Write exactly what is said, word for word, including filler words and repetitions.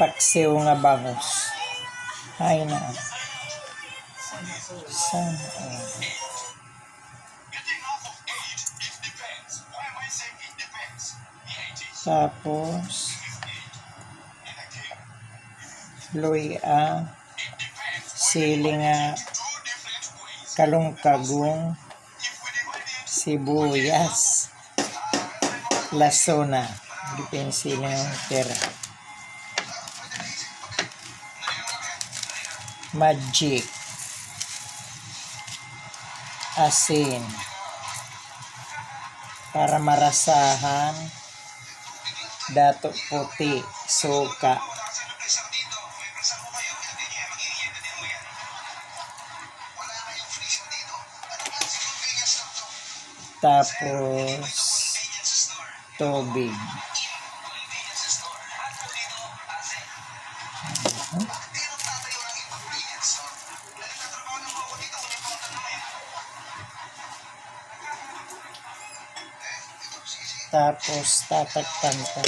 paksiw nga bangus. Ay na. San? Tapos, luy-a, sili nga kalungkagon, sibuyas, lasona, depende sili nga pera. Magic. Asin. Para marasahan. Dato puti. Suka. Tapos, tubig. Tapos, tatakpan ko.